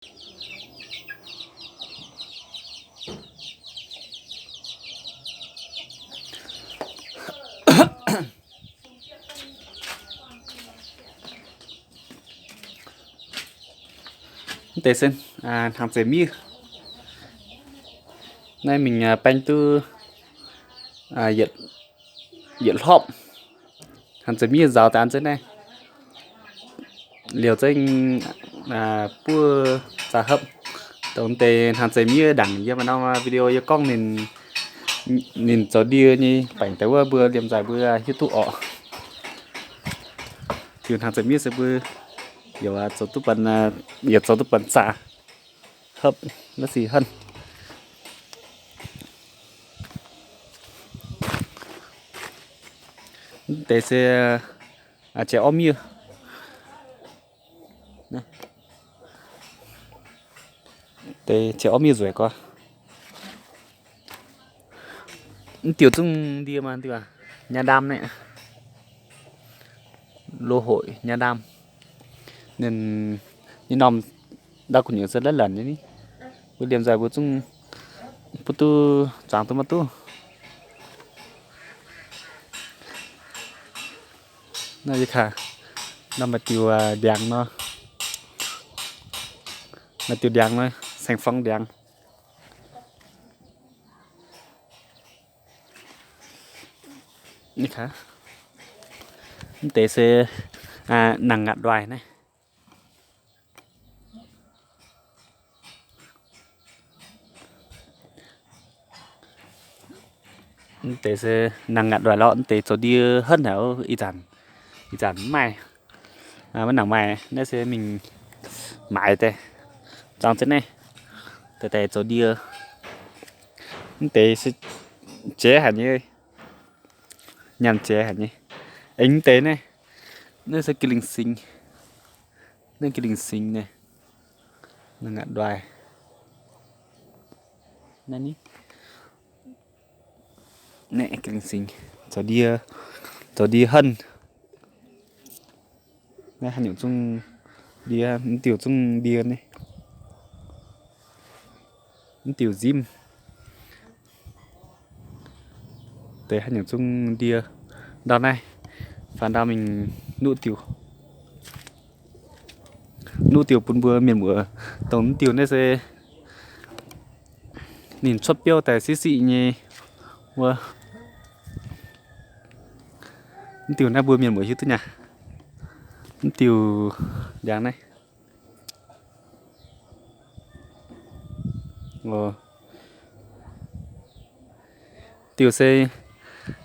Mv deix se hnangv zeiz miev. Naaiv mingh baeng duqv yietc hlopv. Hnangv zeiz miev nzaaux daaih an zengv naaiv. Liouh zengv buov zaax hopv. Dongh deix hnangv zeiz miev ndaangc yie maaih norm video yie gorngv ninh, ninh zoux ndie nyei baengc deix wuov mbuo liemh nzaaih mbuo hiuv duqv orqc. Diuh hnangv zeiz miev se mbuo yaac zoux duqv, yaac zoux duqv banh zaax hopv, naaiv sic henv. Mv deix se jiex orv miev. Deix jiex orv miev nzueic gorx. Mv diuh zungv ndie maah, diuh nyaa ndaam naaiv. Lov hoic nyaa ndaam. Ninh, ninh norm ndau gu'nyuoz se la'lanc nyei ni. Mbuo liemh nzaaih mbuo zungv butv duqv zuangx duqv maiv duqv. Naaiv yie kaax, naaiv maaih diuh ndiangx nor. Maaih diuh ndiangx nor, saeng-forng ndiangx. Mv deix se nangh ngaatc ndoih naaiv. Mv deix se nangh ngaatc ndoih lorqc, mv deix zoux ndie henv haic, ih zanc, ih zanc mv maaih, maiv nangc maaih. Naaiv se mingh maaiz daaih, zuangx zengv naaiv, daaih daaih zoux ndie. Mv deix se jiex haic nyei, nyanc jiex haic nyei. Aengx mv deix naaiv, naaiv se ga'lingh singx, naaiv ga'lingh singx naaiv, nangh ngaatc ndoih. Naaiv ni, naaiv ga'lingh singx zoux ndie, zoux ndie henv. Naaiv haaix nyungc zungv ndie, mv diuh zungv ndie naaiv, mv diuh nzimv. Deix haaix nyungc zungv ndie. Ndau naaiv faaux ndau mingh nuqv diuh, nuqv diuh bun mbuo mienh muoz. Dongh mv diuh naaiv se ninh cuotv biouv daaih siqv siqv nyei wuov. Mv diuh naaiv mbuo mienh muoz hiuv duqv nyaah. Mv diuh ndiangx naaiv. Diuh se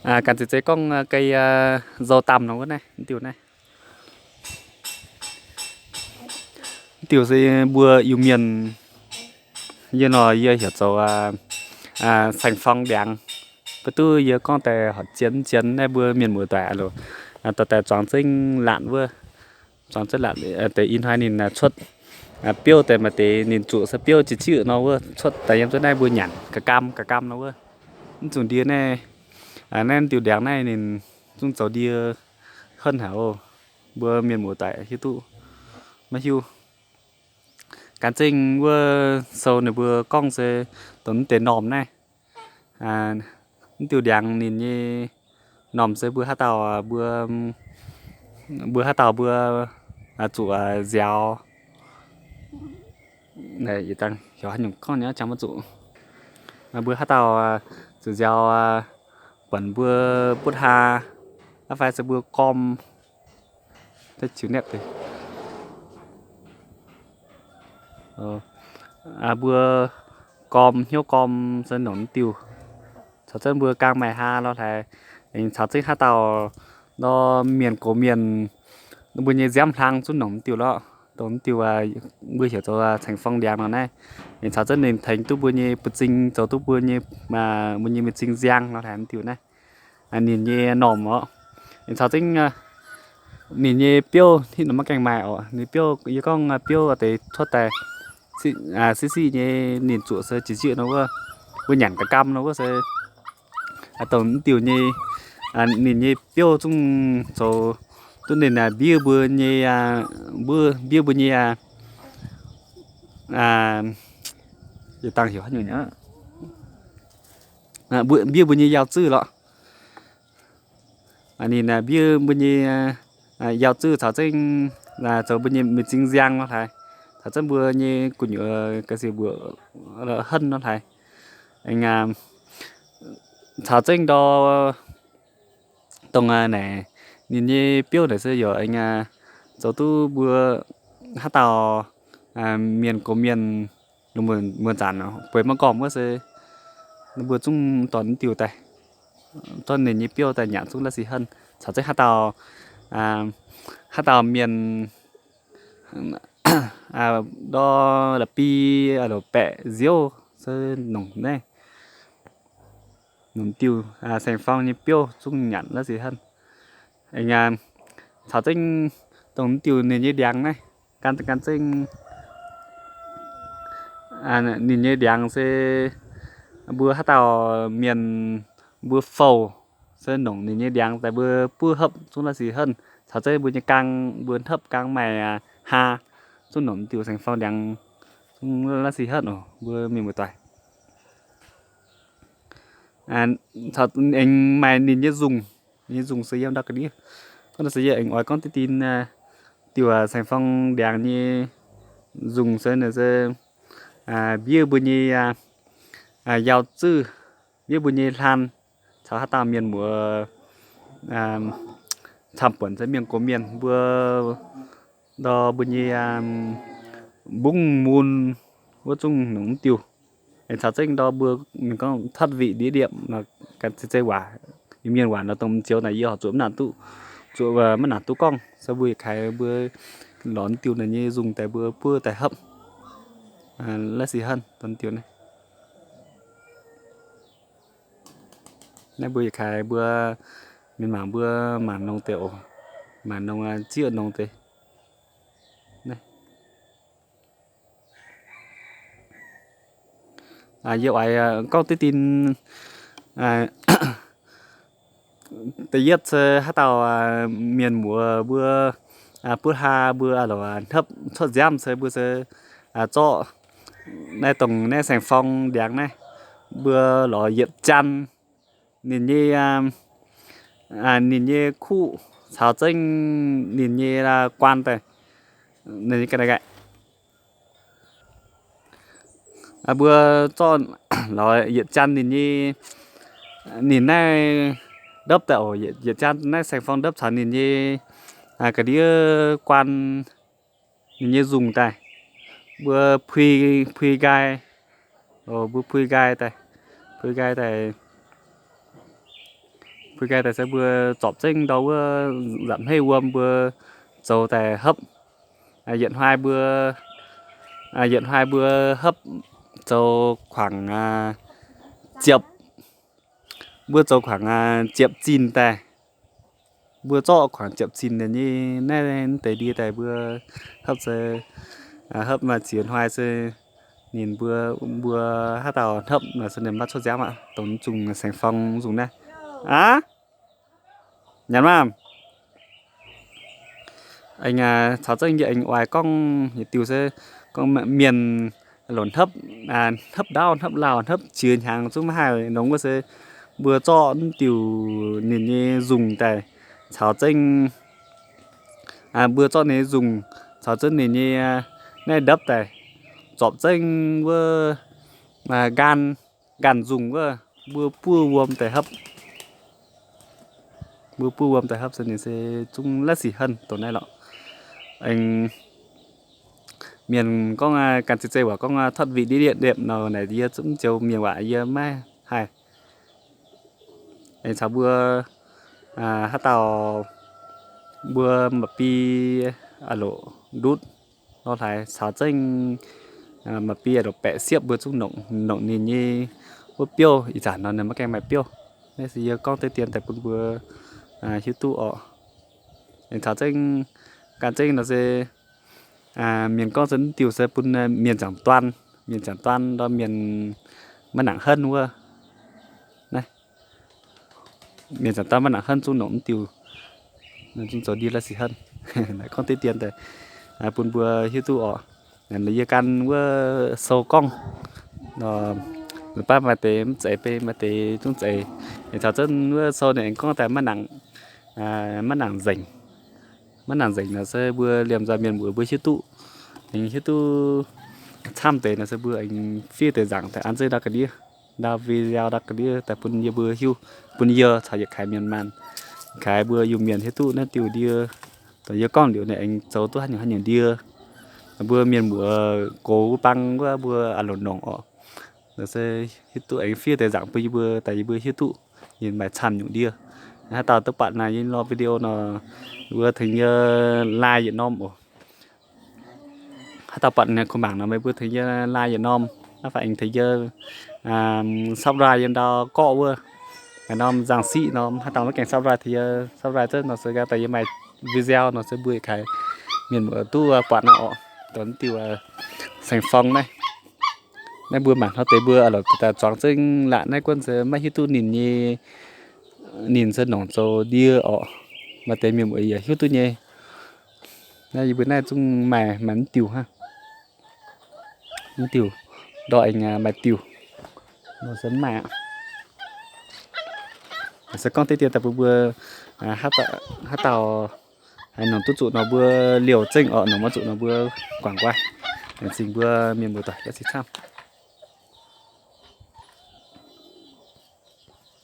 ganh zeiz zeiz gorngv ga'naaiv nzou damh nor wuov naaiv, mv diuh naaiv. Mv diuh se mbuo Iu-Mienh, yie nor yie heuc zoux saeng-forng ndiangx. Mv duqv yie gorngv daaih horpc zien zien naaiv mbuo mienh muoz doic loc, dorh daaih zuangx zengv laatc wuov. Zuangx zengv laatc deix ih hnoi ninh cuotv biouv daaih maaih deix ninh zuqc se biouv jiex jiuv nor wuov, cuotv daaih yiem zengv naaiv mbuo nyanc ga'gamv ga'gamv nor wuov. Mv zuqc ndie naaiv, naaiv diuh ndiangx naaiv ninh zungv zoux ndie henv haic oc. Mbuo mienh muoz doic hiuv duqv maiv hiuv. Gan zengv wuov sou ninh mbuo gorngv se dongh mv deix normh naaiv. Mv diuh ndiangx ninh nyei normh se mbuo haaix dauh, mbuo, mbuo haaix dauh mbuo zuqc nziaaux. Yie dangh heuc haaix nyungc gorngv nyei, jangx maiv zuqc. Mbuo haaix dauh zuqc nziaaux, buonc mbuo butv haa, aa fai se mbuo gorm, mbuo gorm hnyouv gorm se nongc mv diuh. Caux zengv mbuo gaang maaih haa lorh haaix, aengx caux zengv haaix dauh nor mienh gox mienh, mbuo nyei nziaamv hlang zungv nongc mv diuh lorqh. Dongh mv diuh mbuo heuc zoux caengx forng ndiangx nor naaiv. Aengx caux zengv ninh tengx duqv mbuo nyei buoz-zing, zoux duqv mbuo nyei, mbuo nyei mbuoz-zing nziang lorh haaix mv diuh naaiv. Ninh nyei normh orqc, aengx caux zengv ninh nyei biouv hitv nor maiv gaengh maaih orqc. Ninh biouv, yie gorngv biouv deix cuotv daaih siqv siqv nyei, ninh zuqc se jiex jiuv nor wuov, mbuo nyanc ga'gamv nor wuov se dongh mv diuh nyei, ninh nyei biouv zungv zoux duqv ninh mbiev mbuo nyei, mbiev mbuo nyei Yietc dangh heuc haaix nyungc, mbiouh mbuo nyei yaac zuqv lorqc. Ninh mbiouh mbuo nyei yaac zuqv caux zengv zoux mbuo nyei mingh zingh nziang nor hlaaix, caux zengv mbuo nyei gu'nyuoz ga'sie mbuoqc henv nor hlaaix, caux zengv ndau dongh naaic ninh nyei biouv naaic se yaac zoux duqv mbuo haaix dauh mienh gox mienh lungh muonz zanc bueix maiv gormx wuov se mbuo zungv dorh diuh daaih, zorqv ninh nyei biouv daaih nyanc zungv la'sic henv. Caux zengv haaix dauh, haaix dauh mienh ndor la'bi, loc baeqc nziouv se nongc naaiv, nongc diuh saeng-fong nyei biouv zungv nyanc la'sic henv. Caux zengv dongh diuh ninh nyei ndiangx naaiv, gan gan zengv ninh nyei ndiangx se mbuo haaix dauh mienh mbuo fouh se nongc ninh nyei ndiangx daaih mbuo buov hopv zungv la'sic henv. Caux zengv mbuo nyei gaang mbuo hnopv gaang maaih haa, zungv nongc diuh saeng-fong ndiangx zungv la'sic henv oc mbuo mienh muoz-doic. Aengx maaih ninh nyei nzungh, ninh nyei nzungh se yiem ndau ga'ndiev. Gorngv se yie aengx oix gorngv diqv dien diuh saeng-fong ndiangx nyei nzungh se ninh se mbiouh mbuo nyei yaac zuqv, mbiouh mbuo nyei hlan, caux haaix dauh mienh muoz camv buonc se mienh gox mienh mbuo ndor mbuo nyei mbungv mun wuov zungv nongc mv diuh. Aengx caux zengv ndor mbuo mingh gorngv ทอด vị địa điểm, gan zeiv-zeiv waac, Iu-Mienh waac nor dongh m'nzioux naaic yie horpc zuqc maiv nangc duqv, zuqc maiv nangc duqv gorngv, se mbuo yietc kaaix mbuo lorz diuh naaic nyei nzungh daaih mbuo buov daaih hopv la'sic henv dongh diuh naaiv. Naaiv mbuo yietc kaaix mbuo mienh mangc mbuo mangc nongx deix oc, mangc nongx zieqv nongx deix. Yie oix gorngv diqv dien da'yietv se haaix dauh mienh muoz mbuo buov hlaa mbuo loc hnopv cuotv nziaamv se mbuo se zorqv naaiv dongh naaiv saeng-fong ndiangx naaiv, mbuo lorz yietc jaan ninh nyei, ninh nyei kuqv caux zengv ninh nyei guaan daaih, ninh nyei ga'naaiv mbuo zorqv lorz yietc jaan ninh nyei, ninh naaiv ndopv daaih oc, yietc jaan naaiv saeng-fong ndopv caux ninh nyei ga'ndiev guaan, ninh nyei nzungh daaih, mbuo pui, pui nqaai, mbuo pui nqaai daaih, pui nqaai daaih, pui nqaai daaih se mbuo zorpc zengv ndau wuov nza'hmz hei wuom mbuo zoux daaih hopv. Yietc hnoi mbuo, yietc hnoi mbuo hopv zoux kuangx ziepc, mbuo zoux kuangx ziepc zinh daaih. Mbuo zorqv kuangx ziepc zinh nyei naaiv deix ndie daaih mbuo hopv se, hopv maaih ziex hnoi se ninh mbuo, mbuo haaix dauh hnopv se ninh maiv cuotv nziaamv aqv, dongh zungh saeng-fong zungh naaiv. Aav, nyanc maah! Aengx caux zengv yie aengx oix gorngv yietc diuh se gorngv mienh loc hnopv, hnopv ndaauv, hnopv lauh, hnopv jiex hnyangx zungv maiv haih nongx wuov se mbuo zorqv diuh ninh nyei nzungh daaih caux zengv, mbuo zorqv ninh nyei nzungh caux zengv ninh nyei naaiv ndopv daaih zorpc zengv wuov nqaanh, nqaanh nzungh wuov mbuo buov wuom daaih hopv. Mbuo buov wuom daaih hopv se ninh se zungv la'sic henv dongh naaiv lorqc. Aengx mienh gorngv ganh zeiv-zeiv waac gorngv ทอด vị địa điểm nor naaic yie zungv joux mienh waac yie maiv haih. Aengx caux mbuo haaix dauh mbuo mba'bi loc ndutv nor hlaaix caux zengv mba'bi loc baeqc siepv mbuo zungv nongc ninh nyei wuov biouv. Ih zanc nor ninh maiv gaengh maaih biouv. Naaiv se yie gorngv deix dien daaih bun mbuo hiuv duqv oc. Aengx caux zengv, gan zengv nor se mienh gorngv se mv diuh se bun mienh ziangh duan, mienh ziangh duan ndor mienh maiv nangc henv wuov. Naaiv mienh ziangh duan maiv nangc henv zungv nongc mv diuh, zungv zoux ndie la'sic henv. Naaiv gorngv deix dien daaih bun mbuo hiuv duqv oc. Yie gan wuov sou gorngv, baav maaih deix mv zeiz, beiv maaih deix zungv zeiz. Caux zunv wuov sou ninh aengx gorngv daaih maiv nangc nzengc. Maiv nangc nzengc nor se mbuo liemh nzoih mienh muoz mbuo hiuv duqv, aengx hiuv duqv camv deix nor se mbuo aengx fiev deix nzaangc daaih an zeiv ndau ga'ndiev, ndau video ndau ga'ndiev daaih bun yie mbuo hiuv, bun yie caux yietc kaaix mienh maanh, kaaix mbuo Iu-Mienh hiuv duqv naaiv diuh ndie. Dongh yie gorngv liuz ninh aengx zoux duqv haaix nyungc haaix nyungc ndie. Mbuo mienh muoz gox bang wuov mbuo a'loc nongc orqc. Nor se hiuv duqv aengx fiev deix nzaangc bun yie mbuo daaih yie mbuo hiuv duqv ninh maaih camv nyungc ndie. Haaix dauh duqv buatc naaiv yie lorz video nor, mbuo tengx yie like yietc norm oc. Haaix dauh buatc naaiv kuh mangc nor meih mbuo tengx yie like yietc norm, naaiv fai aengx tengx yie subscribe yiem ndau gorqv wuov, maaih norm nzangc siqv norm. Haaix dauh maiv gaengh subscribe tengx yie subscribe zunv nor se gaax daaih yie maaih video nor se mbuo yietc kaaix mienh muoz duqv buatc naaiv orqc. Dongh diuh saeng-fong naaiv, naaiv mbuo mangc hnoi deix mbuo a'loc daaih zuangx zengv laatc naaiv guonv se maiv hiuv duqv ninh nyei, ninh se nongc zoux ndie orqc. Maaih deix mienh muoz yaac hiuv duqv nyei. Naaiv yie mbuo naaiv zungv maaih, maaih mv diuh hnangv. Mv diuh, ndortv aengx maaih diuh, nor se mv maaih aqv. Se gorngv deix ndie daaih bun mbuo, haaix dauh haaix nongc duqv zuqc nor mbuo liouh zengv orqc, nongc maiv zuqc nor mbuo guangc guai. Laengz zingh mbuo mienh muoz doic gaav cing camv.